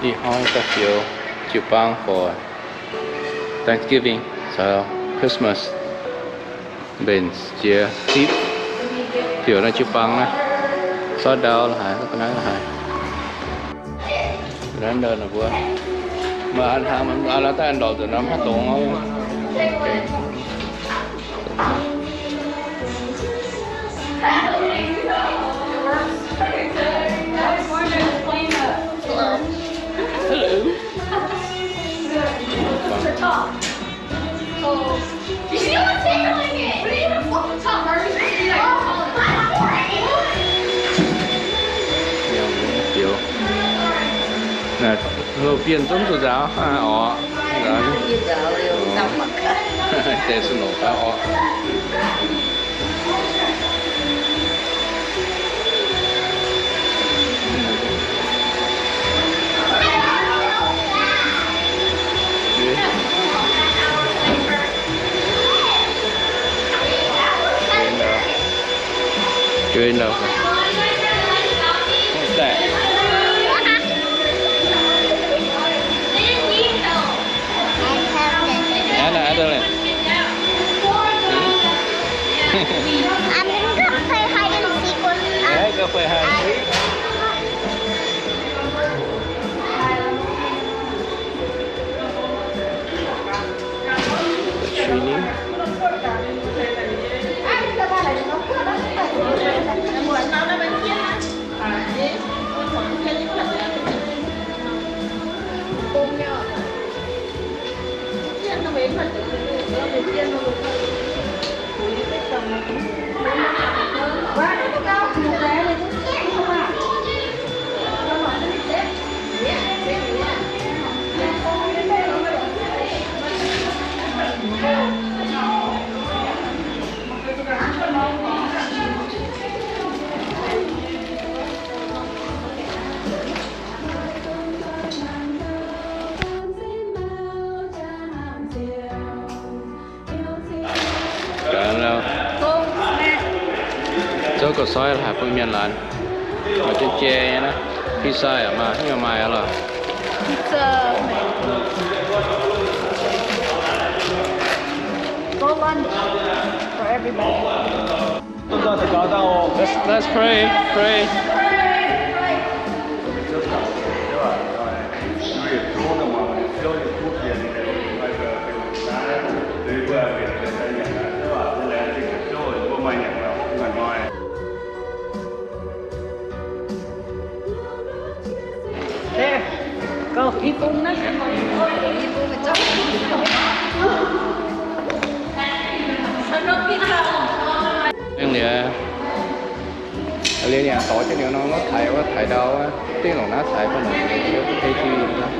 Ih hnoi daaih fioux jiu-baang for Thanksgiving caux Christmas. Mbenc jiex zipv fioux naaiv jiu-baang naaiv, sortv ndau la'haaix, ga'naaiv la'haaix. Naaiv ndau ninh mbuo maaih an hlang, an la'daaih an ndorpc nzunc norm haaix dongh oc. Hello. Liouh bienh zungv zuqc nzaaux oc. Deix su'nongc daaih oc. What's that? Anna, Adeline. Hmm? I'm gonna go play hide and seek with, um, yeah, go play hide and seek. The training. Gaax lauh. Zouv ga'soiv la'haaix bun mienh laanh. Maaih jien jai nyei naaiv. Pizza yaac maaih, haaix nyungc maaih lorqc. Pizza. Go lunch for everybody. Let's, let's pray, pray. There. Go. Ih bung naaiv. Ih bung naaiv. Dengv liuz, liuz yaac dorh jienv liuz nor, taaix wuov, taaix ndau wuov, dingh longc naaiv taaix bun longc liuz, liuz, liuz, liuz.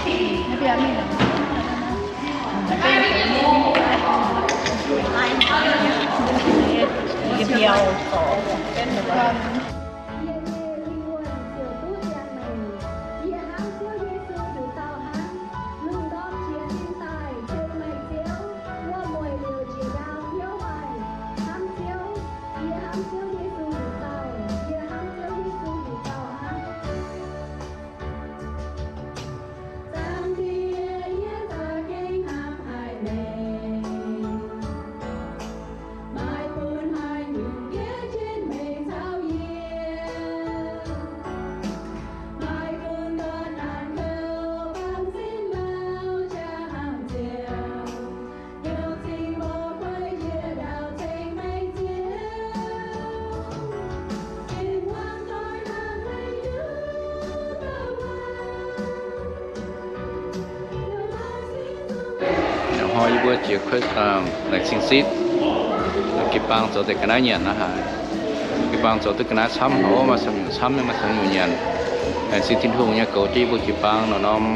Yie nyei lingh wuonh ziouc duqv ziangh maengc. Yie hnamv Ziouv Yesu heuc dauh hnangv. Lungh ndorm jiex mingh daaih ceng maengc Ziouv, wuom-mueic liouc njiec ndau hnyouv waaic. Hnamv Ziouv. Yie hnamv Ziouv Yesu heuc dauh. Yie hnamv Ziouv Yesu heuc dauh hnangv. Hnoi yie mbuo jiex laengz zingh sitv, jiu-baang zoux deix ga'naaiv nyanc aqv haic. Jiu-baang zoux duqv ga'naaiv camv, maaih camv nyungc camv, maaih camv nyungc nyanc. Laengz zingh Tin-Hungh nyei goux jienv yie mbuo jiu-baang nor norm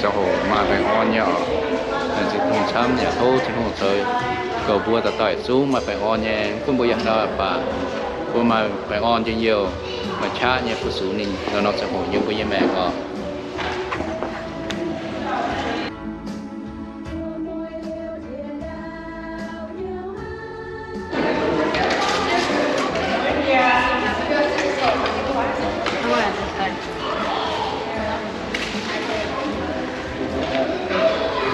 ziangh hoc maaih baengh orn nyei oc. Laengz zingh Tin-Hungh camv yaac tov Tin-Hungh zoux goux mbuo dauh dauh yietc zungv maaih baengh orn nyei. Gunv mbuo yangh ndau baac mbuo maaih baengh orn njien-youh, maaih qaqv nyei fu-sux ninh nor norm ziangh hoc yiem mbuo nyei maengc oc.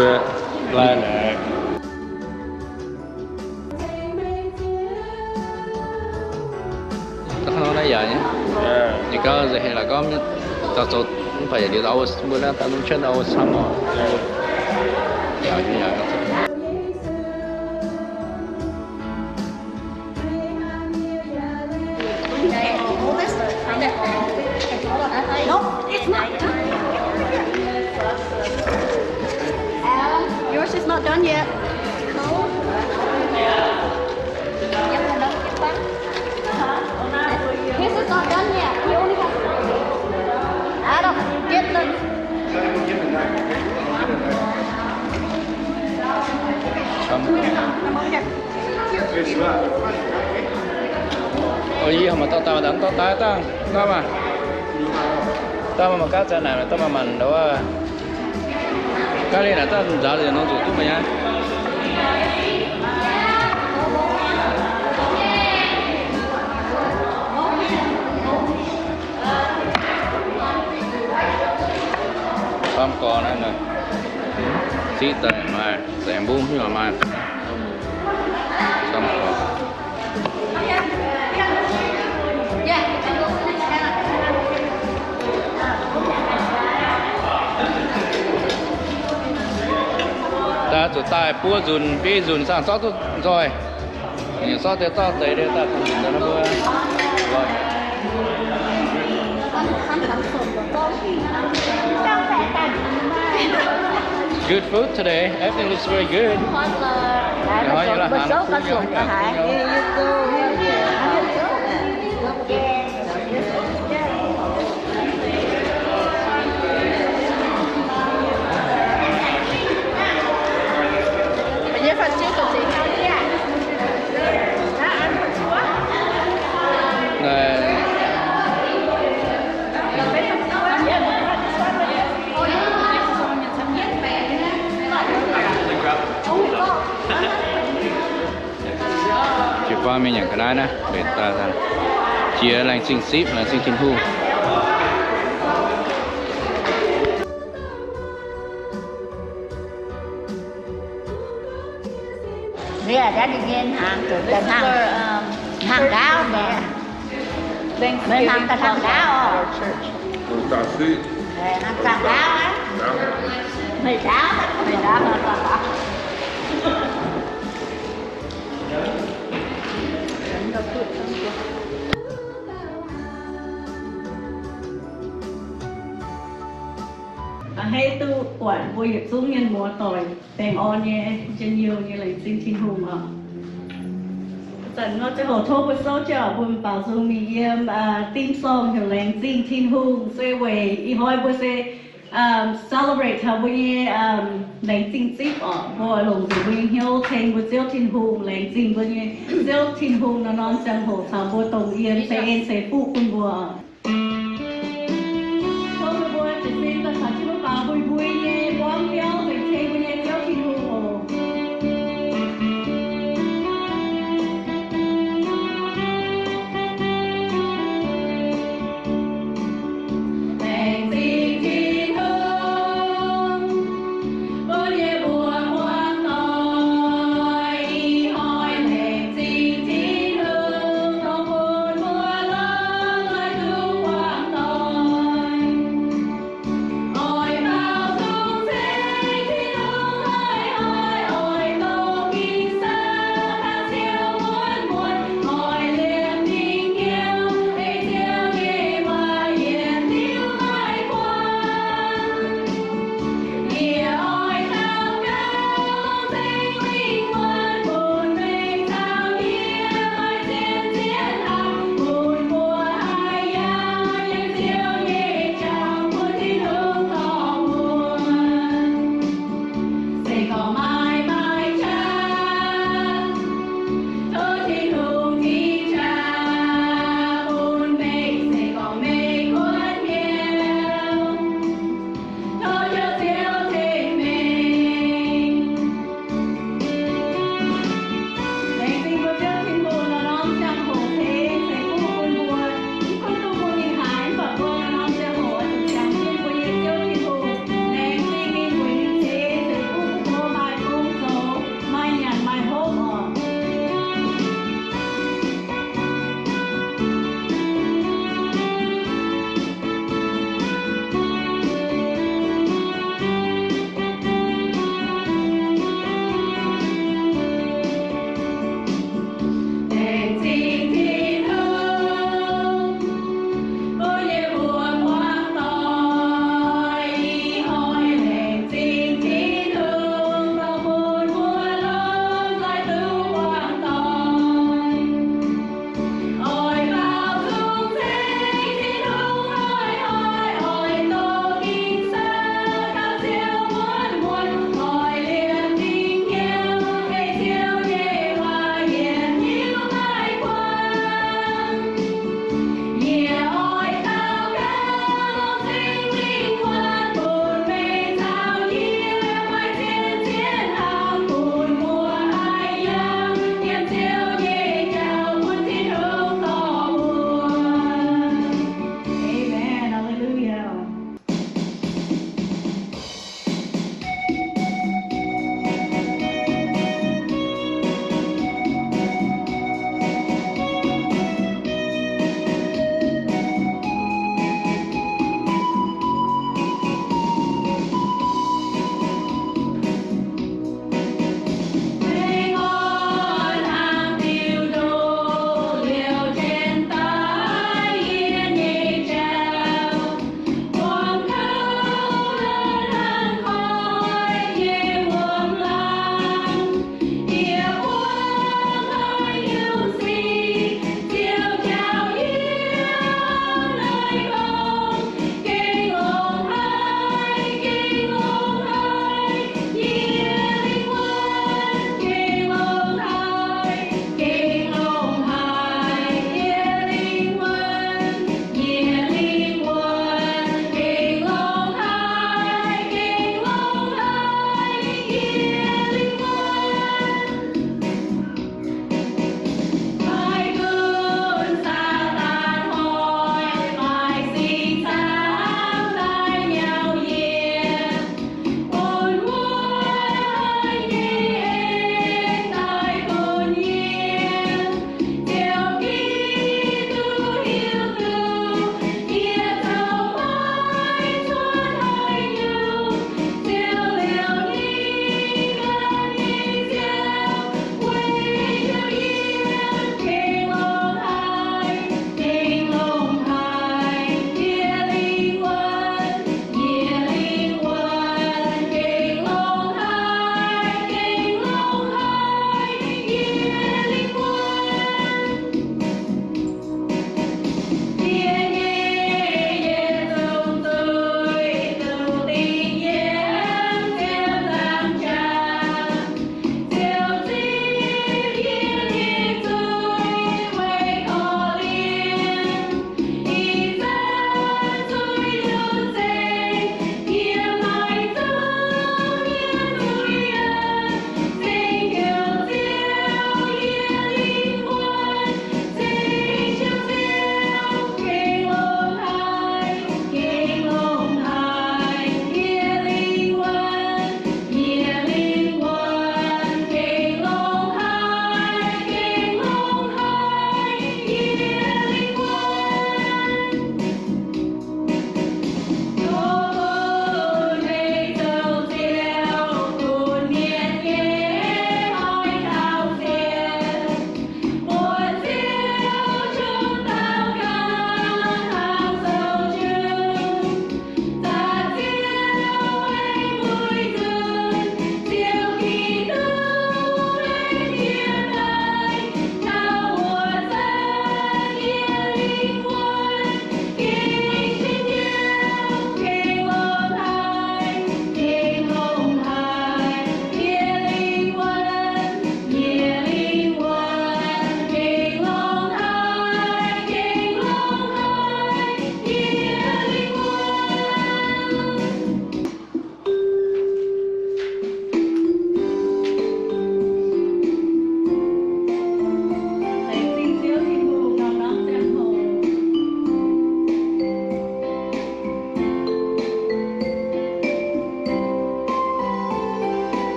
Lai naaic. Da'faanh nor naaiv yaac nyei. Ninh gauv nzengc heh la'gauv mienh daaih zoux mv baac yaac liuz mbuo naaiv daaih nungv cuotv daaih camv oc. Yaac nyei yaac. Nope, it's not done. Adam, yours is not done yet. His is not done yet. He only has Adam, get the. Come over here. Ov, yie haaix maaih dorh daaih, mv dorh daaih dangh, dangh maah. Dangh maah, mangc gaax zanc naaic, dangh maah, mangc ndouv aav. Gaav liuz naaic dangh nzaaux liuz nor zuqc duqv maiv nyaiv. Bamv gorx naaiv, siqv daaih maaih, zaengx mbungv hiuv maaih. Daaih zuqc daaih buo nzunc, biei nzunc saah zorqv duqv nzoih. Ninh zorqv deix zorqv deix daaih taux nzunc daaih nor mbuo nzoih. Good food today. Everything looks very good. Hnoi yie la'hnaangx Jiu-baang mienh nyanc ga'naaiv naaiv, mbenc daaih jiex laengz zingh zipv, laengz zingh Tin-Hungh. Mienh hnangv, hnangv gaav, mienh hnangv gaav oc. Hnangv gaav, meih gaav, meih gaav. A'hneiv duqv buatc mbuo yietc zungv mienh muoz-doic baengh orn nyei, njien-youh nyei, laengz zingh Tin-Hungh oc. Zanc nor ziangh hoc tov mbuo souv jienv oc, mbuo baaux nzung mingh yiem theme song heuc Laengz Zingh Tin-Hungh, se weic ih hnoi mbuo se celebrate taux mbuo nyei laengz zingh zipv oc. Mbuo longc nzengc mbuo nyei hnyouv ceng mbuo Ziouv Tin-Hungh, laengz zingh mbuo nyei Ziouv Tin-Hungh norm-norm ziangh hoc caux mbuo dongh yiem ceix en ceix fuqv bun mbuo. Tov meih mbuo jiez sin daaih caux jienv mbuo baaux mbui mbui nyei buangv biauv, laengz zingh mbuo nyei Ziouv Tin-Hungh oc.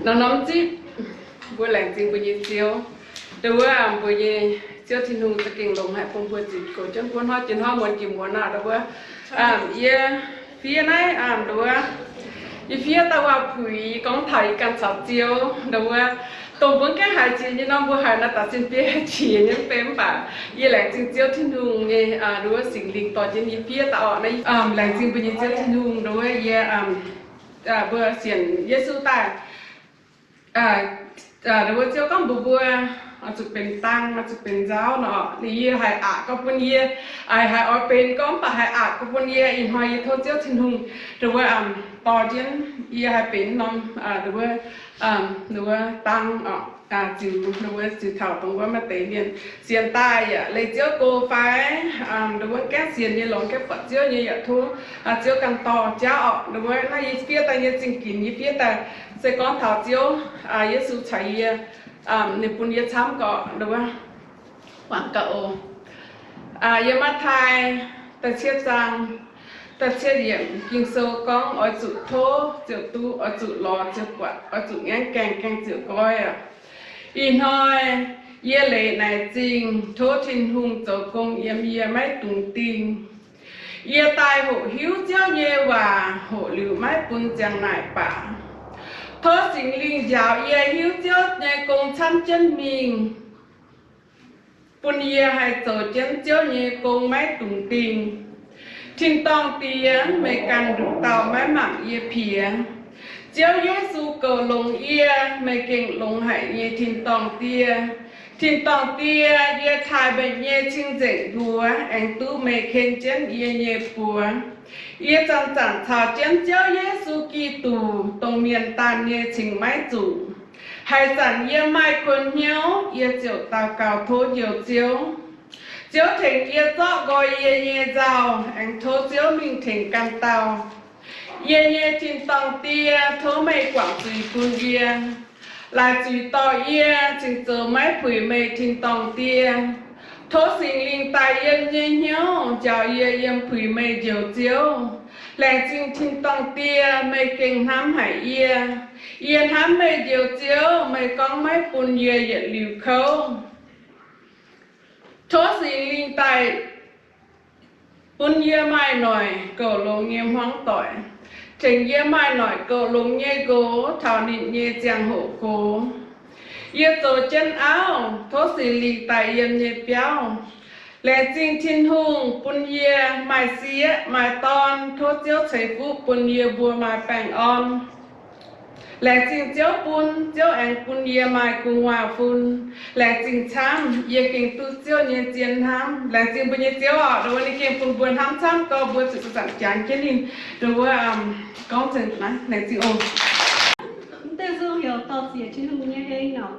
Norm-norm zipv, mbuo laengz zingh mbuo nyei Ziouv. Ndau wuov mbuo nyei Ziouv Tin-Hungh za'gengh longx haic bun mbuo zuqc goux jienv mbuo hnoi jiex hnoi, muonz jiex muonz aqv. Ndau wuov yie fiev naaiv, ndau wuov yie fiev dauh waac-puix gorngv taux yie ganh caux Ziouv. Ndau wuov dongh mbuo gaengh haiz jiex nyei nor, mbuo haiz naaiv dauh sin biei qiex nyei mv bei, mv baac yie laengz zingh Ziouv Tin-Hungh nyei ndau wuov Singx Lingh dorh jienv yie fiev daaih orqc. Naaiv laengz zingh mbuo nyei Ziouv Tin-Hungh. Ndau wuov yie, mbuo sienx Yesu daaih, ndau wuov Ziouv gorngv mbuox mbuo, oix zuqc benx dang, oix zuqc benx nzauv nor. Ninh yie haiz aqc gorngv bun yie, haiz oix benx gorngv, mv baac haiz aqc gorngv bun yie. Ih hnoi yie tov Ziouv Tin-Hungh ndau wuov dorh jienv yie haih benx norm ndau wuov, ndau wuov dang orqc. Ziux ndau wuov ziux taux dongh wuov maaih deix mienh sienx daaih yaac leih Ziouv go fai ndau wuov gaengh sienx nyei longx, gaengh buatc Ziouv nyei yaac tov Ziouv ganh dorh jauv orqc. Ndau wuov naaiv yie fiev daaih nyei zingh ginx, yie fiev daaih se gorngv taux Ziouv Yesu caux yie, ninh bun yie camv gorqv ndau wuov wangc gaax oc. Yiem Matv^taai da'cietv zaang da'cietv yiemc Ging-Sou gorngv, oix zuqc tov ziouc duqv, oix zuqc lorz ziouc buatc, oix zuqc ngaengv gaengh, gaengh ziouc nqoi aqv. Ih hnoi yie leiz naaic zingh tov Tin-Hungh zoux gong yiem yie maiv dungx dingh. Yie daaih hoqc hiuv Ziouv nyei waac, hoqc liuz maiv bun ziang naaic baac. Tov Singx Lingh njaaux yie hiuv Ziouv nyei gong camv jienv mingh, bun yie haih zoux jienv Ziouv nyei gong maiv dungx dingh. Tin-dorngh Diex, meih ganh nduqc dauh maiv mangc yie piex. Ziouv Yesu goux longx yie, meih gengh longx haic nyei Tin-dorngh Die. Tin-dorngh Die, yie taaih meih nyei cing-nzengc mbuox aengx duqv meih ken jienv yie nyei buoz. Yie zanc-zanc caux jienv Ziouv Yesu Giduc, dongh mienh daanh nyei cingx maiv zuqc. Haaix zanc yie maaih kuonx hnyouv, yie ziouc daux gaux tov Njoux Ziouv. Ziouv tengx yie zorqv nqoi yie nyei nzauh, aengx tov Ziouv mingh tengx ganh dauh. Yie nyei Tin-dorngh Die, tov meih guangc zuiz bun yie, laaix zuiz dorh yie cingx zoux maiv puix meih Tin-dorngh Die. Tov Singx Lingh daaih yiem nyei hnyouv njaaux yie yiem puix meih Njoux Ziouv. Laengz zingh Tin-dorngh Die, meih gengh hnamv haic yie. Yie hnamv meih Njoux Ziouv, meih gorngv maiv bun yie yietc liuz kouv. Tov Singx Lingh daaih bun yie maaih noic goux longx nyei hmuangv doic, tengx yie maaih noic goux longx nyei nqox taux ninh nyei ziangh hoc gox. Yie zoux jienv auv, tov Singx Lingh daaih yiem nyei biauv. Laengz zingh Tin-Hungh bun yie maaih sieqv maaih dorn, tov Ziouv ceix fuqv bun yie mbuo maaih baengh orn. Laengz zingh Ziouv bun, Ziouv aengx bun yie maaih gu'nguaaz-fun. Laengz zingh camv, yie gengh duqv Ziouv nyei zien hnamv. Laengz zingh mbuo nyei Ziouv oc, ndongc wuov ninh gengh bun mbuo hnamv camv, gorngv mbuo zuqc zanc-zanc jangx jienv ninh. Ndongc wuov gorngv nzengc naaiv, laengz zingh oc. Mv deix nzung heuc Dorh Ziec Tin-Hungh Nyei En oc.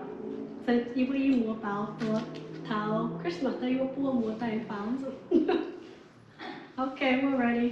Yie mbuo i muoz baaux buoz taux Christmas daaih yie mbuo buo muoz daaih baaux nzung. Okay, we're ready.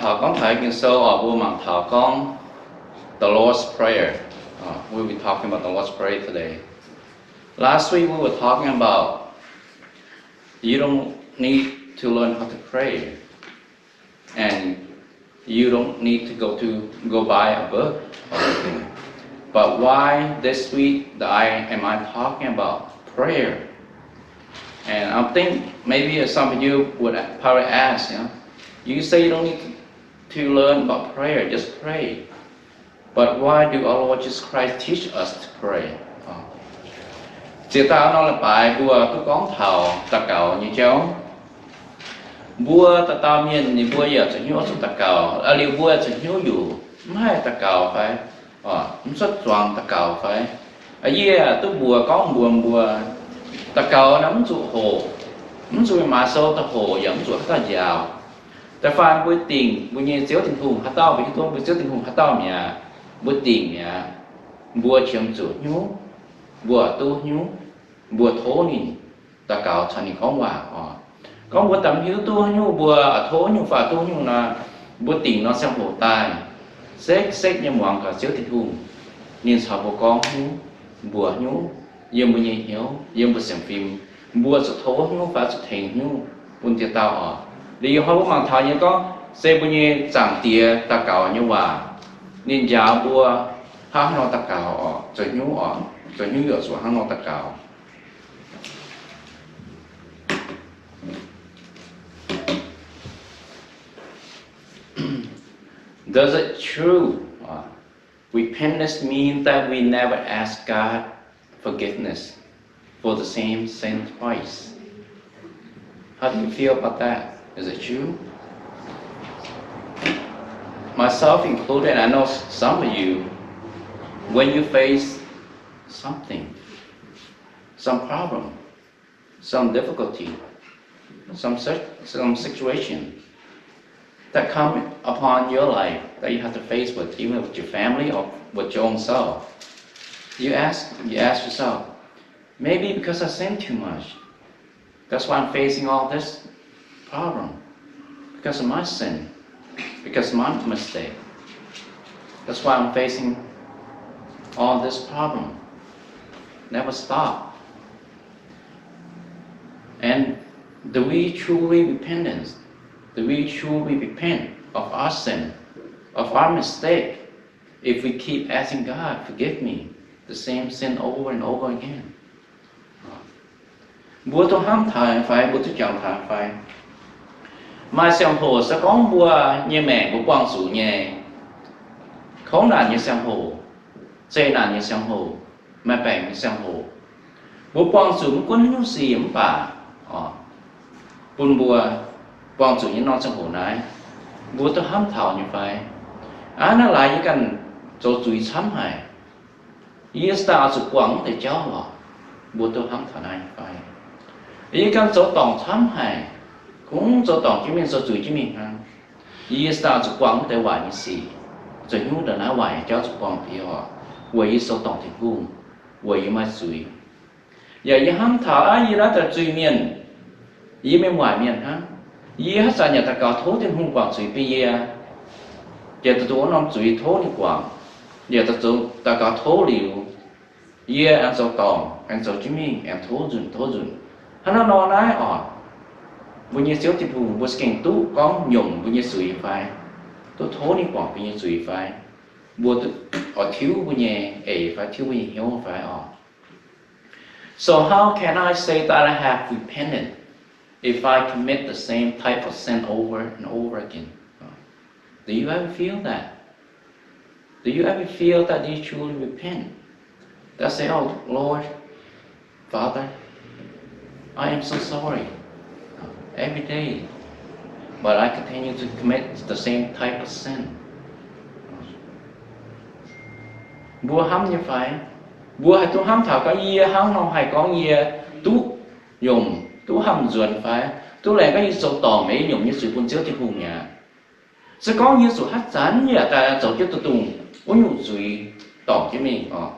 Taux gorngv taux Ging-Sou oc, mbuo mangc taux gorngv the Lord's Prayer. Uh, we'll be talking about the Lord's Prayer today. Last week we were talking about you don't need to learn how to pray, and you don't need to go to go buy a book or anything. But why this week that I am I talking about prayer? And I think maybe some of you would probably ask, you know, you say you don't need to learn about prayer, just pray. But why do our Lord Jesus Christ teach us to pray? Ziex dauh nor leiz-baaix mbuo duqv gorngv taux daux gaux nyei jauv. Mbuo dauh dauh mienh ninh mbuo yaac zuqc hnyouv zuqc daux gaux, liuz mbuo zuqc hnyouv yuc mv haih daux gaux fai mv cuotv zuangx daux gaux fai. Yie duqv mbuox gorngv mbuox mbuo, daux gaux naaiv mv zuqc hoqc, mv zuqc maaiz sou daaih hoqc, yaac mv zuqc haaix dauh njaaux. Da'faanh mbuo dingc mbuo nyei Ziouv Tin-Hungh haaix dauh, mbuo hiuv duqv mbuo Ziouv Tin-Hungh haaix dauh mi'aqv, mbuo dingc mi'aqv, mbuo qiemx zuqc hnyouv, mbuo duqv hnyouv, mbuo tov ninh daux gaux caux ninh gorngv waac oc. Gorngv mbuo daaih mv hiuv duqv haaix nyungc, mbuo tov nyungc fai duqv nyungc nor, mbuo dingc nor ziangh hoc daaih sekv-sekv nyei muangx gaax Ziouv Tin-Hungh. Ninh caux mbuo gorngv hnyouv, mbuox hnyouv yiem mbuo nyei hnyouv, yiem mbuo sienx fim. Mbuo zuqc tov hnyouv fai zuqc tengx hnyouv bun dieh dauh oc. Liuz hnoi mbuo mangc taux nyei gorngv se mbuo nyei Zaangc Diex daux gaux nyei waac, ninh njaaux mbuo hnangv haaix nor daux gaux oc, zoux hnyouv oc, zoux hnyouv yaac zuqc hnangv nor daux gaux. Does it true? Uh, repentance means that we never ask God forgiveness for the same sin twice. How do you feel about that? Is it true? Myself included, I know some of you, when you face something, some problem, some difficulty, some such, some situation that come upon your life that you have to face with, even with your family or with your own self. You ask, you ask yourself, maybe because I sin too much, that's why I'm facing all this problem. Because of my sin, because of my mistake, that's why I'm facing all this problem. Never stop. And do we truly repentance? Do we truly repent of our sin, of our mistake, if we keep asking God, forgive me, the same sin over and over again? Mbuo duqv hnamv taux fai? Mbuo duqv jangx taux fai? Maaih ziangh hoc se gorngv mbuo nyei maengc mbuo buangh zuqc nyei, kouv naanc nyei ziangh hoc, zeqc naanc nyei ziangh hoc, maaih baengc nyei ziangh hoc, mbuo buangh zuqc mv gunv nyungc sic mv baac, bun mbuo buangh zuqc nyei norm ziangh hoc naaiv, mbuo duqv hnamv taux nyei fai? Aav, naaiv laaix yie ganh zoux zuiz camv haic. Yie sdaangc zuqc buangh wuov deix jauv lorqc. Mbuo duqv hnamv taux naaiv nyei fai? Yie ganh zoux dorngc camv haic, kungx zoux dorngc jienv mingh, zoux zuiz jienv mingh hnangv. Yie sdaangc zuqc buangh wuov deix waaic nyei sic, zoux hnyouv ndongc naaiv waaic nyei jauv zuqc buangh bieqc oc, weic yie zoux dorngc Tin-Hungh, weic yie maaih zuiz. Yaac yie hnamv taux aqv, yie naaiv daaih zuiz mienh, yie mienh waaic mienh hnangv. Yie haaix zanc yaac daux gaux tov Tin-Hungh guangc zuiz bun yie, yaac daaih duqv wuov norm zuiz tov ninh guangc, yaac daaih gaux tov liuz, yie aengx zoux dorngc, aengx zoux jienv mingh, aengx tov nzunc, tov nzunc. Hnangv naaiv nor naaiv oc, mbuo nyei Ziouv Tin-Hungh, mbuo se gengh duqv gorngv nyomc mbuo nyei zuiz fai? Duqv tov ninh guangc mbuo nyei zuiz fai? Mbuo duqv oix tiuv mbuo nyei eix fai tiuv mbuo nyei hnyouv fai oc? So how can I say that I have repented if I commit the same type of sin over and over again? Do you ever feel that? Do you ever feel that you truly repent? That say, "Oh Lord, Father, I am so sorry every day, but I continue to commit the same type of sin." Mbuo hnamv nyei fai? Mbuo haih duqv hnamv taux gorngv yie hnangv nor haih gorngv yie duqv nyomc, duqv hnamv nzuonx fai? Duqv laengz gorngv yie zoux dorngc maiv nyomc nyei zuiz bun Ziouv Tin-Hungh mi'aqv. Se gorngv yie zuqc haaix zanc yaac daaih zoux jienv duqv dongh wuov nyungc zuiz dorngc jienv mingh oc,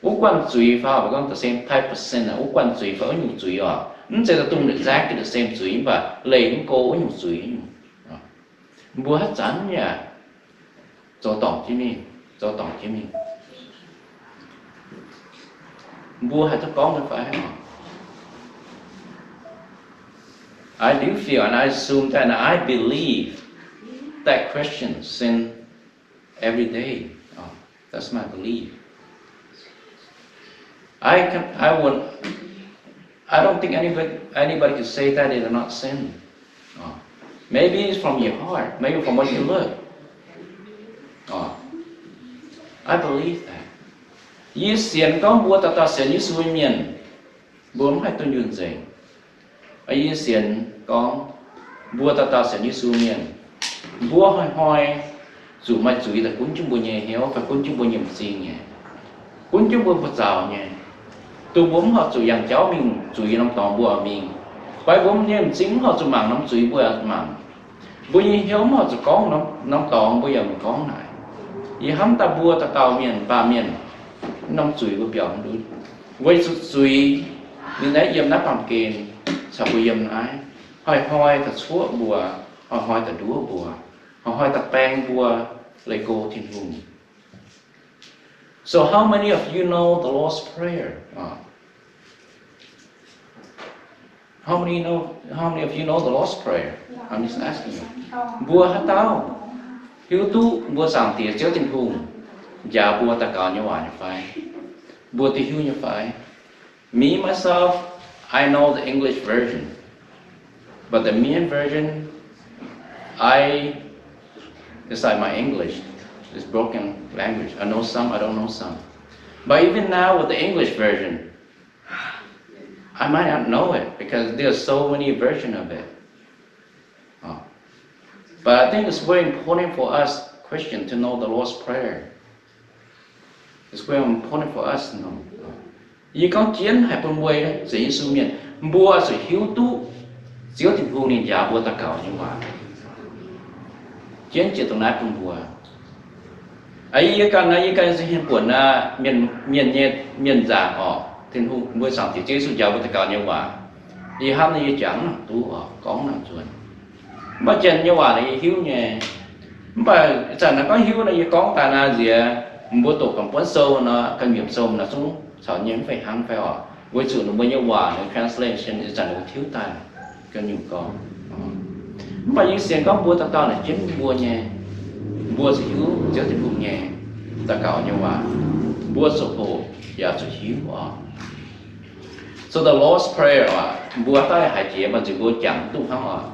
wuov guanh zuiz fai, mbuo gorngv the same type of sin, wuov guanh zuiz fai wuov nyungc zuiz oc, mv zeiz daaih dongh exactly the same zuiz, mv baac leih mv go wuov nyungc zuiz nyungc. Mbuo haaix zanc yaac zoux dorngc jienv mingh, zoux dorngc jienv mingh. Mbuo haih duqv gorngv nyei fai? I do feel and I assume that I believe that Christians sin every day. Oh, that's my belief. I can, I would, I don't think anybody, anybody can say that they are not sin. Oh, maybe it's from your heart, maybe from what you look. Oh, I believe that. Yie sienx gorngv mbuo dauh dauh sienx Yesu nyei mienh, mbuo mv haih dunh yunh nzengc. Yie sienx gorngv mbuo dauh dauh sienx Yesu mienh, mbuo hnoi-hnoi zuqc maaih zuiz daaih gunv jienv mbuo nyei hnyouv fai gunv jienv mbuo nyei m'zing nyei, gunv jienv mbuo mbu'zaux nyei, dongh mbuo mv horpc zuqc yangh jauv mingh zuiz norm dorngx mbuo mingh, fai mbuo nyei m'zing mv horpc zuqc mangc norm zuiz mbuo mangc. Mbuo nyei hnyouv mv horpc zuqc gorngv norm dorngx mbuo yaac mv gorngv naaic. Yie hnamv daaih mbuo dauh dauh mienh, baamh mienh, norm zuiz mbuo biaux mv ndutv, weic zuqc zuiz ninh naaiv yiem naaiv baamh gen caux mbuo yiem naaiv, hnoi-hnoi da'cuoqv mbuo, hnoi-hnoi da'nduov mbuo, hnoi-hnoi da'baeng mbuo leih go Tin-Hungh. So how many of you know the Lord's Prayer? How many know, how many of you know the Lord's Prayer? I'm just asking you. Mbuo haaix dauh hiuv duqv mbuo Zaangc Diex Ziouv Tin-Hungh njaaux mbuo daux gaux nyei waac nyei fai? Mbuo duqv hiuv nyei fai? Me, myself, I know the English version, but the Mien version, I, it's like my English, it's broken language. I know some, I don't know some. But even now with the English version, I might not know it because there are so many versions of it. Uh, but I think it's very important for us Christians to know the Lord's Prayer. It's very important for us to know. Yie gorngv jienv haic bun mbuo sienx Yesu mienh, mbuo zuqc hiuv duqv Ziouv Tin-Hungh ninh njaaux mbuo daux gaux nyei waac. Jienv jiex dongh naaiv bun mbuo. Yie ganh naaiv, yie ganh se hmien buonc naaiv, mienh, mienh nyei, mienh nzaangc orqc, Tin-Hungh, mbuo Zaangc Diex Ziouv Yesu njaaux mbuo daux gaux nyei waac, yie hnamv naaiv yie jangx mv nangc duqv orqc, gorngv mv nangc nzuonx. Mv baac janx nyei waac naaic yie hiuv nyei. Mv baac ih zanc naaiv gorngv hiuv nor, yie gorngv daaih naaiv nziex, mbuo doqc ganh buonv sou nor, ganh nyiemc sou nor zungv caux nyei mv fei hnangv fai orqc, weic zuqc ninh mbuo nyei waac naaiv translation ih zanc ninh mbuo tiuv daaih ga'nyungc gorngv. Mv baac yie sienx gorngv mbuo dauh dauh naaic jienv mbuo nyei, mbuo zuqc hiuv Ziouv Tin-Hungh nyei daux gaux nyei waac, mbuo zuqc hoqc yaac zuqc hiuv orqc. So the Lord's Prayer orqc, mbuo daaih haiz jiex maaih nzunc mbuo jangx duqv hnangv orqc.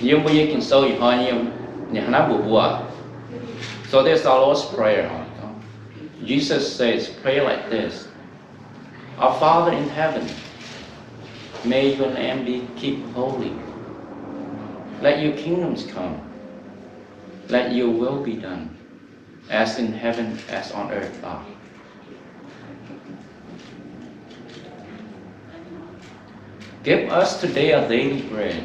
Yiem mbuo nyei Ging-Sou ih hnoi nyei, ninh hnangv mbuox mbuo. So there's our Lord's Prayer orqc. Jesus says, pray like this. Our Father in heaven, may your name be kept holy. Let your kingdoms come. Let your will be done, as in heaven, as on earth. Give us today our daily bread.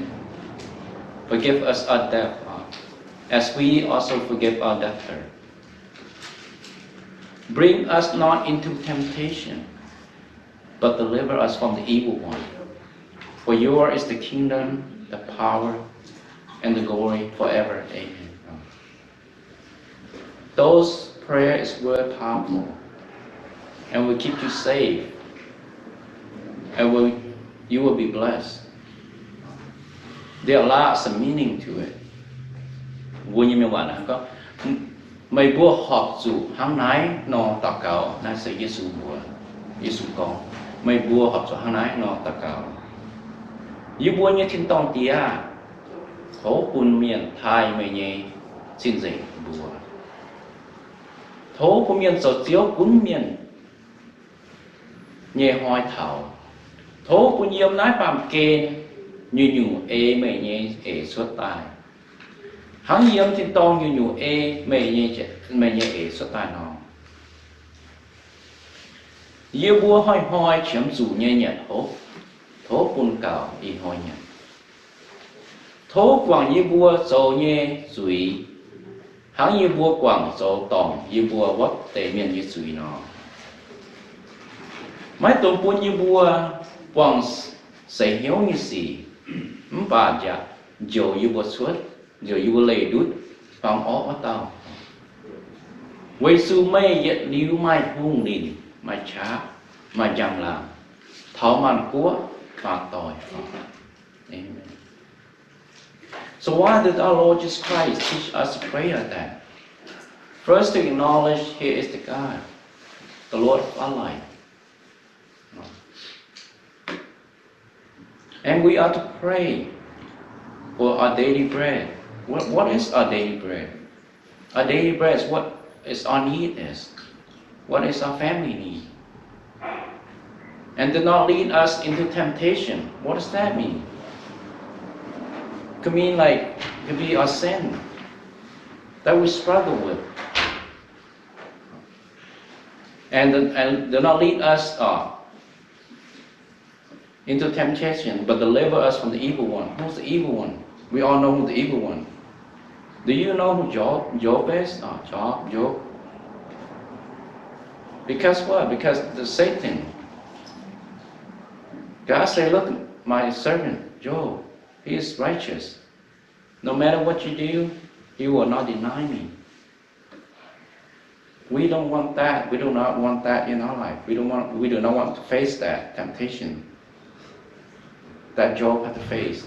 Forgive us our debt, as we also forgive our debtor. Bring us not into temptation, but deliver us from the evil one. For yours is the kingdom, the power, and the glory forever. Amen. Those prayer is very powerful and will keep you safe and will, you will be blessed. There are lots of meaning to it. Mbuo nyei mienh waac naaiv gorngv, meih mbuo horpc zuqc hnangv naaiv nor daux gaux. Naaiv se Yesu mbuox, Yesu gorngv, meih mbuo horpc zuqc hnangv naaiv nor daux gaux. Yie mbuo nyei tin-dorngh Diex aah, tov bun mienh taaih meih nyei cing-nzengc mbuox. Tov bun mienh zoux Ziouv gunv mienh nyei hnoi taux. Tov bun yiem naaiv baamh gen nyungc-nyungc ei meih nyei eix cuotv daaih, hnangv yiem tin-dorngh nyungc-nyungc ei meih nyei, meih nyei eix cuotv daaih nor. Yie mbuo hnoi-hnoi qiemx zuqc nyei nyanc hopv, tov bun gaux ih hnoi nyanc. Tov guangc yie mbuo zoux nyei zuiz, hnangv yie mbuo guangc zoux dorngc yie mbuo wuov deix mienh nyei zuiz nor. Maiv dungx bun yie mbuo buangh seix hnyouv nyei sic, mv baac njoux yie mbuo cuotv ziouc yie mbuo leih ndutv hmuangx orqv wuov dauh. Weic zuqc meih yietc liuz maaih hungh linc, maaih qaqv, maaih njang-laangc, taux maanc guoqv faaux doic. Amen. So why did our Lord Jesus Christ teach us to pray like that? First, to acknowledge He is the God, the Lord of our life. And we are to pray for our daily bread. What, what is our daily bread? Our daily bread is what is our need is. What is our family need? And do not lead us into temptation. What does that mean? Could mean like, could be our sin that we struggle with. And, and do not lead us uh, into temptation, but deliver us from the evil one. Who's the evil one? We all know who the evil one. Do you know who Job, Job is? Uh, Job, Job. Because what? Because the Satan. God said, look, my servant Job, he is righteous. No matter what you do, he will not deny me. We don't want that. We do not want that in our life. We don't want, we do not want to face that temptation that Job had to face.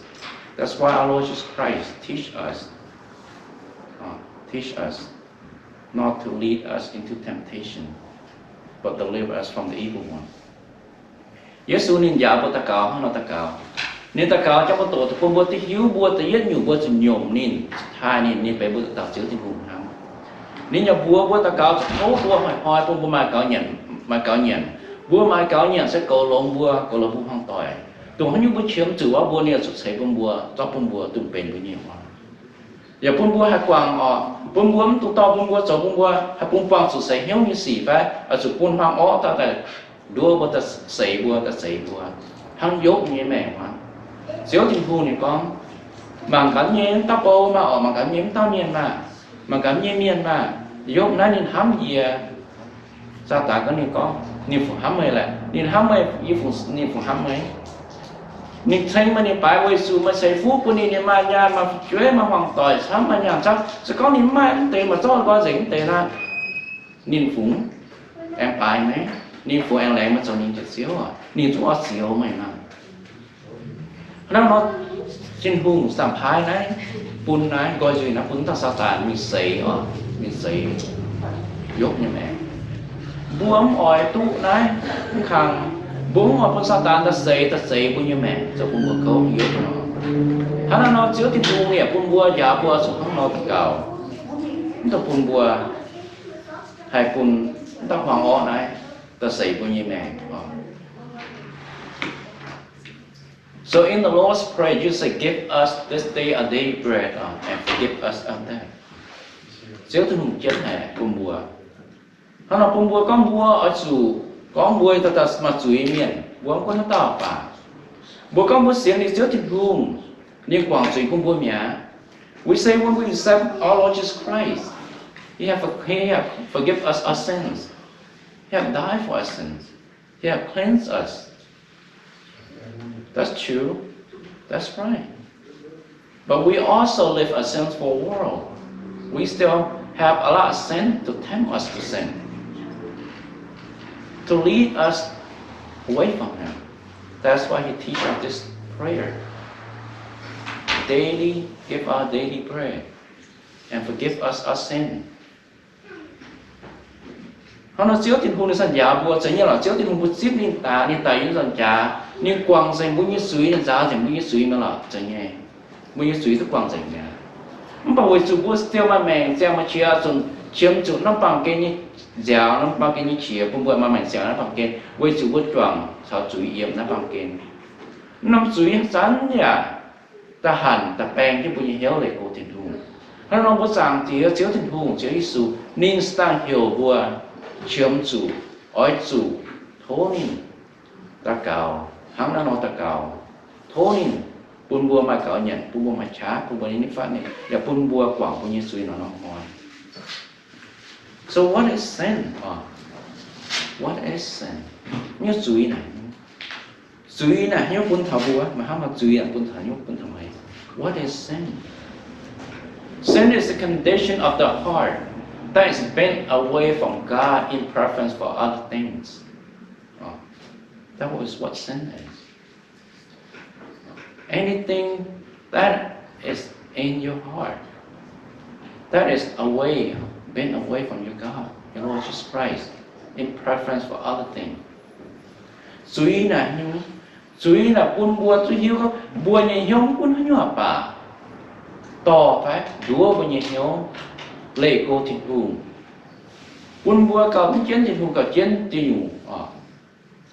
That's why our Lord Jesus Christ teach us, uh, teach us not to lead us into temptation, but deliver us from the evil one. Yesu ninh njaaux mbuo daux gaux hnangv nor daux gaux. Ninh daux gaux jangx mbuo doqc, bun mbuo duqv hiuv mbuo da'yietv nyungc mbuo zuqc nyiemc ninh, zuqc taaih ninh, ninh benx mbuo daux gaux Ziouv Tin-Hungh hnangv. Ninh njaaux mbuox mbuo daux gaux zuqc tov mbuo hnoi-hnoi bun mbuo maaih gaux nyanc, maaih gaux nyanc. Mbuo maaih gaux nyanc se goux longx mbuo, goux longx mbuo hmuangv doic. Dongh haaix nyungc mbuo qiemx zuqc wuov, mbuo ninh zuqc ceix bun mbuo, zorqv bun mbuo, dongh benx mbuo nyei hnoi. Yaac bun mbuo haih guangc oc, bun mbuo mv dungx dorh bun mbuo zoux bun mbuo haih bun buangh zuqc seix hnyouv nyei sic fai oix zuqc bun hmuangv orqv daaih nduov mbuo, daaih seix mbuo, daaih zeix mbuo, hnangv Yopv nyei maengc aqv. Ziouv Tin-Hungh ninh gorngv, mangc gaax nyei mv dauh bou maah, oc, mangc gaax nyei mv dauh mienh maah, mangc gaax nyei mienh maah, Yopv naaiv ninh hnamv yie. Saadaan gorngv, ninh gorngv, ninh fungc hnamv meih laeh? Ninh hnamv meih, yie fungc, ninh fungc hnamv meih? Ninh ceng meih, ninh baaix weic zuqc meih ceix fuqv bun ninh, ninh maaih nyaanh, maaih fu'jueiv, maaih hmuangv doic camv, maaih nyaanh camv. Se gorngv ninh mv maaih mv deix, maaih zorqv nqoi nzengc mv deix nor, ninh fungx aengx baaix meih? Ninh fungx aengx laengz meih zoux ninh nyei Ziouv? Ninh zungv oix zioux meih nor. Hnangv nor, Tin-Hungh samx paaiv naaiv, bun naaiv nqoi nzuih naaiv bun dauh Saadaan mingh seix oc, mingh seix Yopv nyei maengc. Mbuo mv oix duqv naaiv mv kang, mbuo mv oix bun Saadaan daaih seix, daaih zeix mbuo nyei maengc, zoux bun mbuo kouv Yopv nor. Hnangv naaiv nor, Ziouv Tin-Hungh yaac bun mbuo njaaux mbuo zuqc hnangv nor daux gaux, mv dungx bun mbuo haih bun mv dauh hmuangv orqv naaiv daaih seix mbuo nyei maengc oc. So in the Lord's Prayer, you say, give us this day our daily bread, uh, and forgive us our debt. Ziouv Tin-Hungh jienv haic bun mbuo. Hnangv nor bun mbuo gorngv mbuo oix zuqc gorngv mbuo daaih maaih zuiz mienh, mbuo mv gunv haaix dauh baac, mbuo gorngv mbuo sienx liuz Ziouv Tin-Hungh, ninh guangc zuiz bun mbuo mi'aqv. We say when we accept our Lord Jesus Christ, He have, He have forgive us our sins. He have died for our sins. He have cleansed us. That's true. That's right. But we also live a sinful world. We still have a lot of sin to tempt us to sin, to lead us away from Him. That's why He teach us this prayer. Daily, give our daily bread and forgive us our sin. Hnangv nor Ziouv Tin-Hungh ninh sa njaaux mbuo, zeiz nyei lorqc. Ziouv Tin-Hungh mbuo zipv ninh daaih, ninh daaih yiem nzangc jaax, ninh guangc nzengc mbuo nyei zuiz, ninh nzaaux nzengc mbuo nyei zuiz mi'aqv lorqc, zeiz nyei. Mbuo nyei zuiz duqv guangc nzengc mi'aqv. Mv baac weic zuqc mbuo still maaih maengc ziangh, maaih qiex zuqc qiemx zuqc norm baamh gen nyei nziaaux, norm baamh gen nyei qiex bun mbuo maaih maengc ziangh naaiv baamh gen, weic zuqc mbuo juangc caux zuiz yiem naaiv baamh gen. Norm zuiz zanc yaac da'hanc da'baeng jienv mbuo nyei hnyouv leih go Tin-Hungh. Hnangv nor mbuo Zaangc Diex, Ziouv Tin-Hungh, Ziouv Yesu, ninh daaih heuc mbuo qiemx zuqc, oix zuqc tov ninh daux gaux, hnangv naaiv nor daux gaux, tov ninh bun mbuo maaih gaux nyanc, bun mbuo maaih qaqv, bun mbuo nyei nitv fatv ninh, yaac bun mbuo guangc mbuo nyei zuiz nor norm hnoi. So what is sin? What is sin? Haaix nyungc zuiz naaic? Zuiz naaic haaix nyungc bun taux mbuo? Meih hnamv mbuo zuiz naaic bun taux haaix nyungc, bun taux meih? What is sin? Sin is the condition of the heart that is bent away from God in preference for other things. Oh, that is what sin is. Anything that is in your heart that is away, bent away from your God, your Lord Jesus Christ, in preference for other things. Zuiz naaic, zuiz naaic bun mbuo zuqc hiuv mbuo nyei hnyouv gunv haaix nyungc baac dorh fai nduov mbuo nyei hnyouv leih go Tin-Hungh, bun mbuo gauh mv jienv Tin-Hungh, gauh jienv ziex nyungc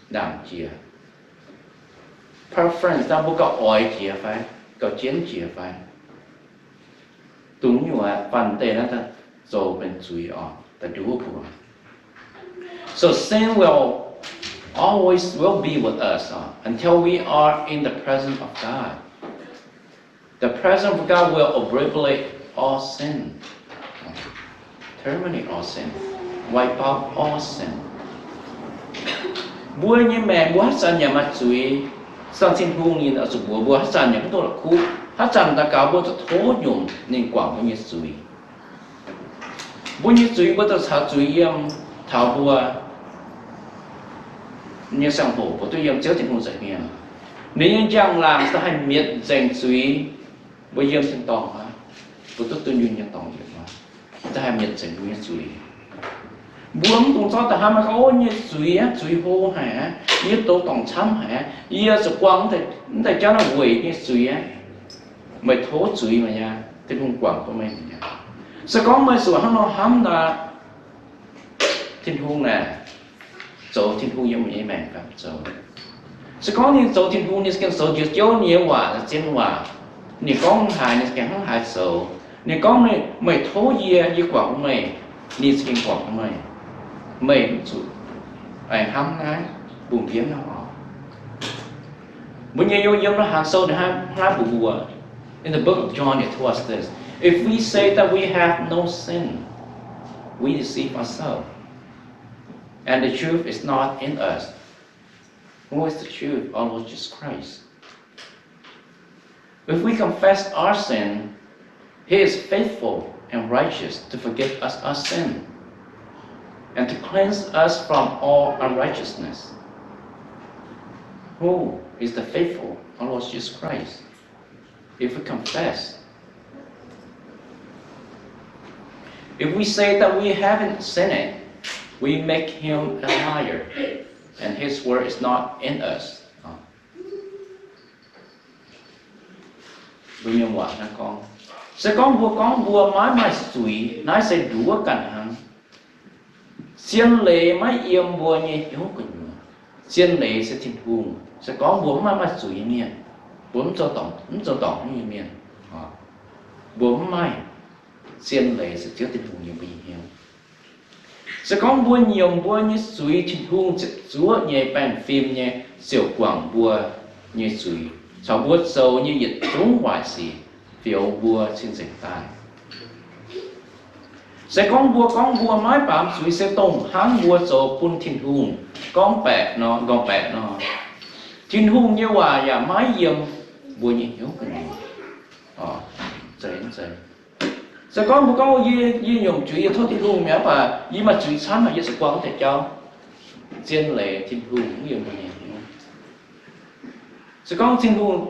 ndaangc jiex. Preference daaih mbuo gauh oix jiex fai, gauh jienv jiex fai, dongh nyungc aqv, banh deix naaiv zoux benx zuiz oc, da'nduov mbuo. So sin will always will be with us uh, until we are in the presence of God. The presence of God will obliterate all sin, terminate all sin, wipe out all sin. Mbuo nyei maengc mbuo haaix zanc yaac maaih zuiz, sang Tin-Hungh ninh oix zuqc mbuox mbuo haaix zanc yaac mv dungx la'kuqv, haaix zanc daux gaux mbuo zuqc tov nyungc ninh guangc mbuo nyei zuiz. Mbuo nyei zuiz mbuo zuqc caux zuiz yiem taux mbuo nyei ziangh hoc mbuo duqv yiem Ziouv Tin-Hungh nza'hmien. Ninh nyei njang-laangc se haih mietc nzengc zuiz. Mbuo yiem tin-dorngh aqv, mbuo duqv dunh yunh nyei dorngx yietc aqv, se haih mietc nzengc mbuo nyei zuiz. Mbuo mv dungx zorqv daaih hnamv gorngv, o, yie nyei zuiz aqv, zuiz hlo haic aqv, yie douz dorngc camv haic aqv, yie zuqc guangc mv deix jauv naaiv weic nyei zuiz aqv. Meih tov zuiz mi'aqv, Tin-Hungh guangc bun meih mi'aqv. Se gorngv meih zuqc hnangv nor hnamv nor, Tin-Hungh naaic zoux Tin-Hungh yiem meih nyei maengc ganh zoux. Se gorngv ninh zoux Tin-Hungh, ninh za'gengh zoux njoux jouv, ninh nyei waac zien waac. Ninh gorngv haaix, ninh za'gengh hnangv haaix zoux. Ninh gorngv, meih tov yie, yie guangc bun meih, ninh za'gengh guangc bun meih. Meih mv zuqc aengx hnamv naaiv bun mbienv nor oc. Mbuo nyei youz yiem Lo^haa sou ninh hnangv naaiv mbuox mbuo, in the book of John, it tells us this: If we say that we have no sin, we deceive ourselves, and the truth is not in us. Who is the truth? Our Lord Jesus Christ. If we confess our sin, he is faithful and righteous to forgive us our sin and to cleanse us from all unrighteousness. Who is the faithful? Our Lord Jesus Christ. If we confess, if we say that we haven't sinned, we make him a liar, and his word is not in us. Mbuo mienh waac naaiv gorngv, se gorngv mbuo gorngv mbuo maiv maaih zuiz, naaiv se nduov ganh hnangv. Zien leiz maiv yiem mbuo nyei hnyouv gu'nyuoz. Zien leiz se Tin-Hungh. Se gorngv mbuo mv maaih, maaih zuiz nyei mienh, mbuo mv zoux dorngc, mv zoux dorngc nyei mienh, mbuo mv maaih. Zien leiz se Ziouv Tin-Hungh yiem mbuo nyei hnyouv. Se gorngv mbuo nyiemc mbuo nyei zuiz, Tin-Hungh ziepc zuoqv nyei, baengh fim nyei, ziouc guangc mbuo nyei zuiz caux mbuo zoux nyei yietc zungv waaic sic, fioux mbuo cing-nzengc daaih. Se gorngv mbuo gorngv mbuo maiv baamz zuiz, se dongh hnangv mbuo zoux bun Tin-Hungh gorngv baeqc nor, nqorngv baeqc nor, Tin-Hungh nyei waac yaac maiv yiem mbuo nyei hnyouv gu'nyuoz. Se gorngv mbuo gorngv, yie, yie nyiemc zuiz, yie tov Tin-Hungh mi'aqv, mv baac yie maaih zuiz camv, yie zuqc guangc deix jauv. Zien leiz Tin-Hungh mv yiem mbuo nyei hnyouv. Se gorngv Tin-Hungh,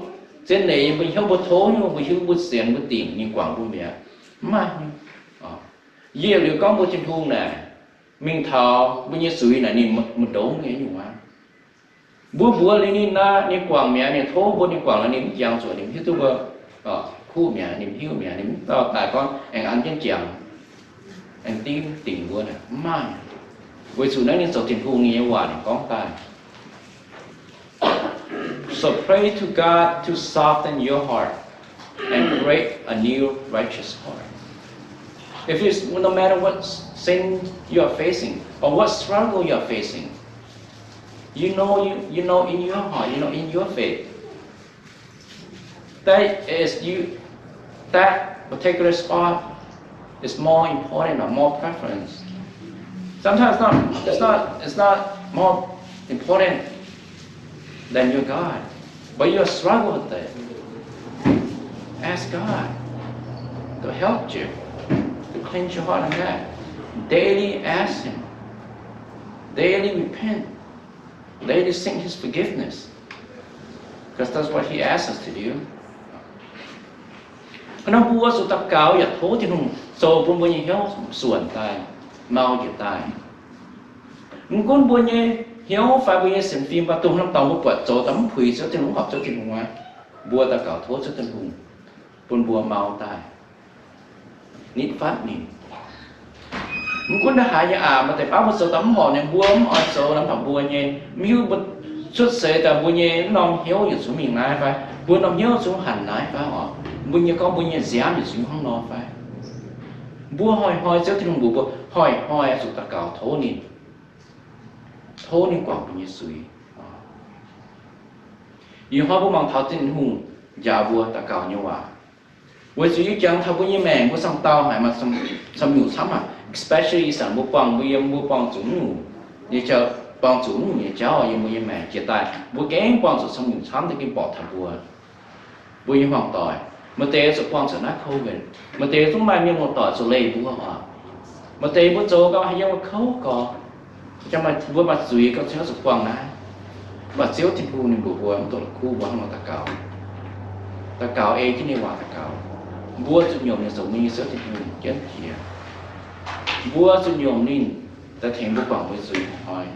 zien leiz yiem mbuo nyei hnyouv, mbuo tov nyei, mbuo hiuv, mbuo sienx, mbuo dingc ninh guangc mbuo mi'aqv, mv maaih. Yie liuz gorngv mbuo Tin-Hungh naaic mingh taux mbuo nyei zuiz naaic ninh maiv ndongx nyei nyungc aqv. Mbuo mbuox liuz ninh naaic, ninh guangc mi'aqv, ninh tov mbuo, ninh guangc liuz ninh mv jangx zuqc, ninh mv hiuv duqv mbuo kuv mi'aqv, ninh mv hiuv mi'aqv, ninh mv dauh daaih gorngv aengx an jienv jangx, aengx dingv dingc mbuo naaic, mv maaih. Weic zuqc naaiv ninh zoux Tin-Hungh nyei waac ninh gorngv daaih. So pray to God to soften your heart and create a new righteous heart. If it's, no matter what sin you are facing or what struggle you are facing, you know, you, you know in your heart, you know in your faith, that is you, that particular spot is more important or more preference. Sometimes it's not, it's not, it's not more important than your God, but you struggle with it. Ask God. to help you to cleanse your heart and that. Daily ask Him, daily repent, daily seek His forgiveness, because that's what He asks us to do. Hnangv naaic mbuo zuqc daux gaux yaac tov Tin-Hungh zoux bun mbuo nyei hnyouv suonc daaih, mau njiec daaih. Mv gunv mbuo nyei hnyouv fai mbuo nyei sienx fim, mv baac dongh haaix norm dorngx mbuo buatc zoux daaih mv puix Ziouv Tin-Hungh, mv horpc Ziouv Tin-Hungh aqv, mbuo daux gaux tov Ziouv Tin-Hungh bun mbuo mau daaih, nitv fatv ninh. Mv gunv haaix nyungc aqv, maaih deix baav mbuo zoux daaih mv horpc nyei, mbuo mv oix zoux, mv baac mbuo nyei, mv hiuv mbuo cuotv seix daaih mbuo nyei norm hnyouv yietc zungv mingh naaiv fai, mbuo norm hnyouv zungv hanc naaiv fai oc, mbuo nyei gorngv mbuo nyei nziaamv yietc zungv hnangv nor fai. Mbuo hnoi-hnoi Ziouv Tin-Hungh mbuox mbuo hnoi-hnoi zuqc daux gaux tov ninh, tov ninh guangc mbuo nyei zuiz. Ih hnoi mbuo mangc taux Tin-Hungh njaaux mbuo daux gaux nyei waac. Weic zuqc yie jangx taux mbuo nyei maengc, mbuo camv dauh haiz maaih camv nyungc camv aqv, especially ih zanc mbuo buangh, mbuo yiem mbuo buangh zuqc mv nyungc nyei jauv, buangh zuqc mv nyungc nyei jauv yiem mbuo nyei maengc jiex daaih, mbuo gengh buangh zuqc camv nyungc camv daaih gengh borqc taux mbuo, mbuo nyei hmuangv doic. Maaih deix zuqc buangh zuqc naaiv COVID, maaih deix zungv maaih mienh muoz-doic zuqc leih mbuo oc. Maaih deix mbuo zoux gau haaix yiem kouv gorx, mbuo maaih zuiz gau, Ziouv zuqc buangh naaiv. Mv baac Ziouv Tin-Hungh ninh mbuox mbuo mv dungx la'kuqv, mbuo hnangv nor daux gaux. Daux gaux ei jienv ninh waac daux gaux. Mbuo zuqc nyiemc ninh zoux mbuo nyei Ziouv Tin-Hungh jienv jiex. Mbuo zuqc nyiemc ninh daaih tengx mbuo guangc mbuo nyei zuiz hnoi-hnoi.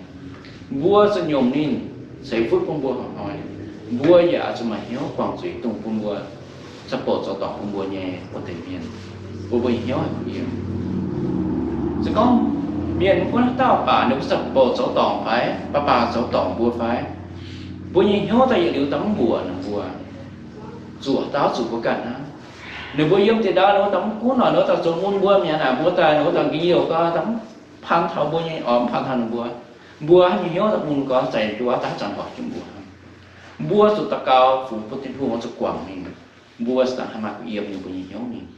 Mbuo zuqc nyiemc ninh ceix fuqv bun mbuo hnoi-hnoi. Mbuo yaac zuqc maaih hnyouv guangc zuiz dongh bun mbuo, caqv-bouc zoux dorngc bun mbuo nyei wuov deix mienh, bun mbuo nyei hnyouv haih kuh yiem. Se gorngv mienh mv gunv haaix dauh baac ninh mbuo caqv-bouc zoux dorngc fai baac baac zoux dorngc mbuo fai, mbuo nyei hnyouv daaih yietc liuz daaih mv mbuoqc ninh mbuo, zuoqc dauh zuqc mbuo ganh hnangv. Ninh mbuo yiem dieh ndau ninh mbuo daaih mv gunv nor, ninh mbuo daaih zoux mun mbuo mi'aqv naaic, mbuo daaih ninh mbuo daaih nqi youh gau, daaih mv paan taux mbuo nyei, oix mv paan taux ninh mbuo. Mbuo haaix nyungc hnyouv daaih mun gau, za'gengh nduov daaih haaix zanc hoic jienv mbuo. Mbuo zuqc daux gaux fungx bun Tin-Hungh oix zuqc guangc ninh. Mbuo cingx daaih haih maaih kuh yiem ninh mbuo nyei hnyouv mingh.